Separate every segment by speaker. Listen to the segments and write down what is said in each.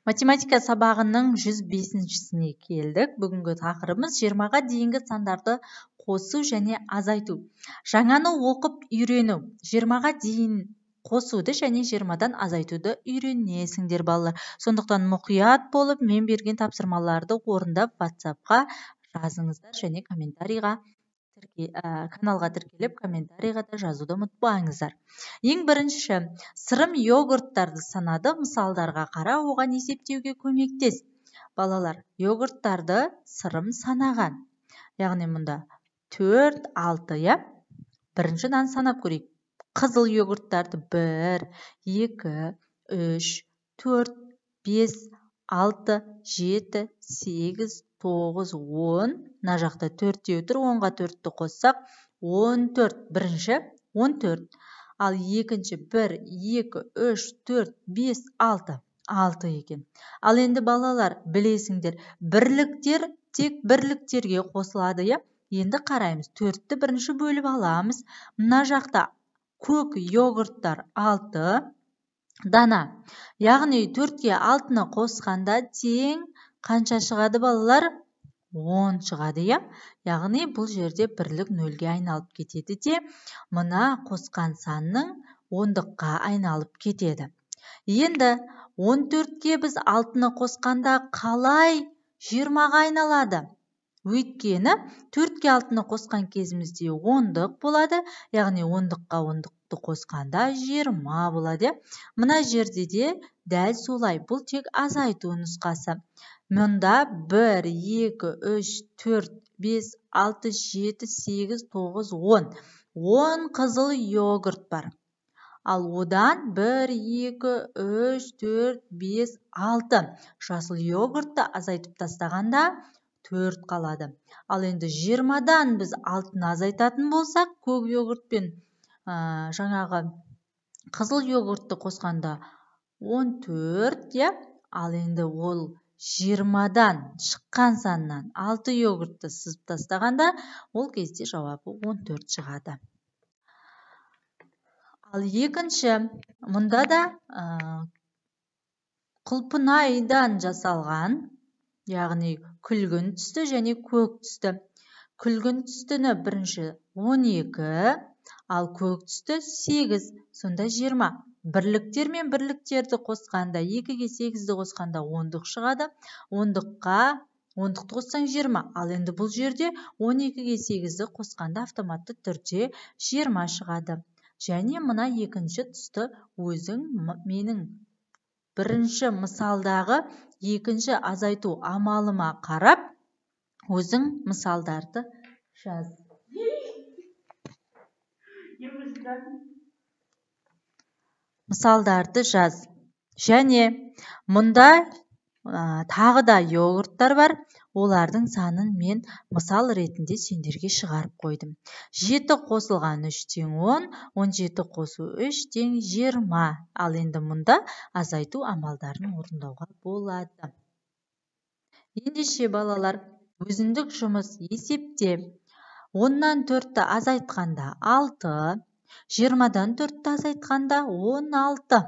Speaker 1: Математика сабағының 105-шісіне келдік. Бүгінгі тақырыбымыз 20-ға дейінгі сандарды қосу және азайту. Жаңаны оқып үйрену. 20-ға дейін қосуды және 20-дан азайтуды үйренесіңдер, балалар. Сондықтан мұқият болып мен берген тапсырмаларды орындап WhatsApp-қа жазыңыздар және комментарийға каналға тіркеліп, комментарийға да жазуды ұмытпаңыздар. Ең бірінші, Сырым йогурттарды санады, мысалдарға қара, оған есептеуге көмектес. Балалар, йогурттарды Сырым санаған. Яғни мұнда 4, 6, иә? Бірінші нан санап көрейік. Қызыл йогурттарды 1, 2, 3, 4, 5, 6, 7, 8, 9, 10. Мына жақта төртеу тұр, 10-ға 4-ті қоссақ, 14. Бірінші 14. Ал екінші 1, 2, 3, 4, 5, 6. 6 екен. Ал енді балалар, білесіңдер, бірліктер тек бірліктерге қосылады, иә? Енді қараймыз, 4-ті бірінші бөліп аламыз. Мына жақта көк йогурттар 6 дана. Яғни 4-ке 6-ны қосқанда тең қанша шығады, балалар? 10 шығады, иә? Яғни бұл жерде бірлік нөлге айналып кетеді де, мына қосқан санның ондыққа айналып кетеді. Енді 14-ке біз 6-ны қосқанда қалай 20-ға айналады? Өйткені 4-ке 6-ны қосқан кезімізде ондық болады, яғни ондыққа ондықты қосқанда 20 болады. Мына жерде де дәл солай, бұл тек азайту нұсқасы. Мұнда 1, 2, 3, 4, 5, 6, 7, 8, 9, 10. 10 қызыл йогурт бар. Ал одан 1, 2, 3, 4, 5, 6 жасыл йогуртты азайтып тастағанда 4 қалады. Ал енді 20-дан біз 6-ны азайтатын болсақ, көк йогуртпен жаңағы қызыл йогуртты қосқанда 14, иә? Ал енді ол 20-дан шыққан саннан 6 йогуртты сызып тастағанда, ол кезде жауабы 14 шығады. Ал екінші, мұнда да құлпынайдан жасалған, яғни күлгін түсті және көк түсті. Күлгін түстіні бірінші 12, ал көк түсті 8, сонда 20. Бірліктер мен бірліктерді қосқанда, 2-ге 8-ді қосқанда ондық шығады. Ондыққа ондықты қоссаң 20. Ал енді бұл жерде 12-ге 8-ді қосқанда автоматты түрде 20 шығады. Және мына екінші түсті өзің менің бірінші мысалдағы екінші азайту амалыма қарап, өзің мысалдарды жаз. Мысалдарды жаз. Және мұнда тағы да йогурттар бар. Олардың санын мен мысал ретінде сендерге шығарып қойдым. 7 қосылған 3 тең 10, 17 қосу 3 тең 20. Ал енді мұнда азайту амалдарын орындауға болады. Ендеше балалар, өзіндік жұмыс есепте. 10-нан 4-ті азайтқанда 6, 20-дан 4-ті азайтқанда 16.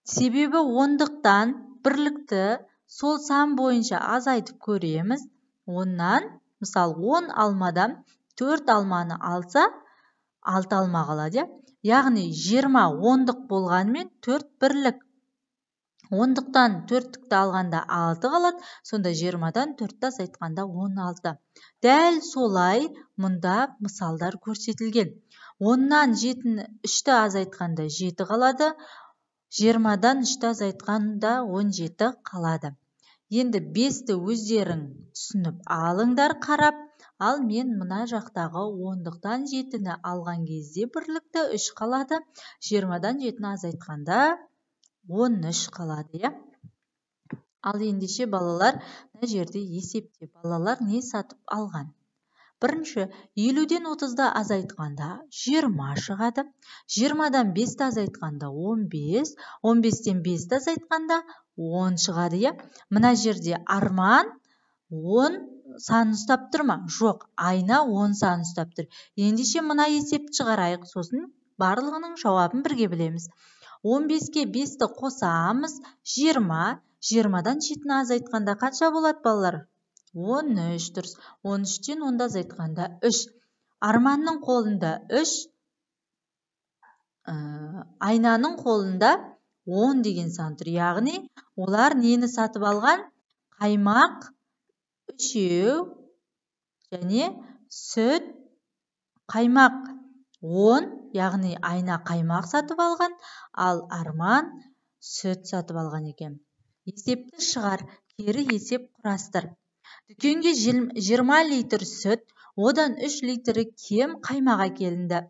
Speaker 1: Себебі ондықтан бірлікті сол сан бойынша азайтып көреміз. Оннан, мысалы, 10 алмадан 4 алманы алса, 6 алма қалады. Яғни 20 ондық болғанымен 4 бірлік. Ондықтан 4-тікті алғанда 6 қалады, сонда 20-дан 4-ті азайтқанда 16. Дәл солай мұнда мысалдар көрсетілген. 10-нан 3-ті азайтқанда 7 қалады, 20-дан 3-ті азайтқанда 17 қалады. Енді 5-ті өздерің түсініп алыңдар қарап, ал мен мына жақтағы ондықтан 7-ні алған кезде бірлікті 3 қалады, 20-дан 7-ні азайтқанда 13 қалады, иә? Ал ендеше балалар, мына жерде есепте балалар не сатып алған? Бірінші, 50-ден 30-ды азайтқанда 20 шығады. 20-дан 5-ті азайтқанда 15, 15-тен 5-ті азайтқанда 10 шығады, иә? Мына жерде Арман 10 санын ұстап тұр ма? Жоқ, Айна 10 санын ұстап тұр. Ендеше мына есепті шығарайық, сосын барлығының жауабын бірге білеміз. 15-ке 5-ті қосамыз, 20. 20-дан 7-ні азайтқанда қанша болады, балалар? 13, дұрыс. 13-тен 10-ды азайтқанда 3. Арманның қолында 3, Айнаның қолында 10 деген сан тұр. Яғни олар нені сатып алған? Қаймақ 3 және сүт, қаймақ 10, яғни Айна қаймақ сатып алған, ал Арман сүт сатып алған екен. Есепті шығар, кері есеп құрастыр. Дүкенге 20 литр сүт, одан 3 литрі кем қаймақ әкелінді.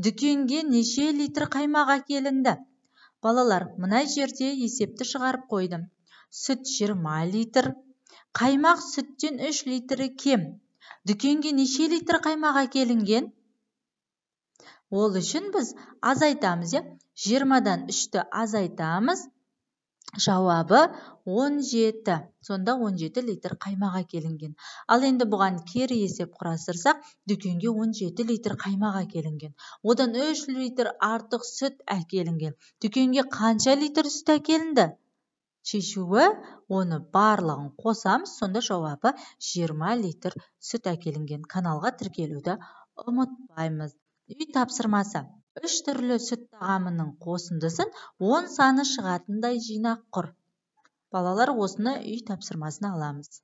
Speaker 1: Дүкенге неше литр қаймақ әкелінді? Балалар, мына жерде есепті шығарып қойдым. Сүт 20 литр, қаймақ сүттен 3 литрі кем. Дүкенге неше литр қаймақ әкелінген? Ол үшін біз азайтамыз, 20-дан 3-ті азайтамыз. Жауабы 17. Сонда 17 литр қаймақ әкелінген. Ал енді бұған кері есеп құрастырсақ, дүкенге 17 литр қаймақ әкелінген. Одан 3 литр артық сүт әкелінген. Дүкенге қанша литр сүт әкелінді? Шешуі, оны барлығын қосамыз, сонда жауабы 20 литр сүт әкелінген. Каналға тіркелуді ұмытпаймыз. Үй тапсырмасы. 3 түрлі сүт тағамының қосындысын 10 саны шығатындай жинақ құр. Балалар, осыны үй тапсырмасына аламыз.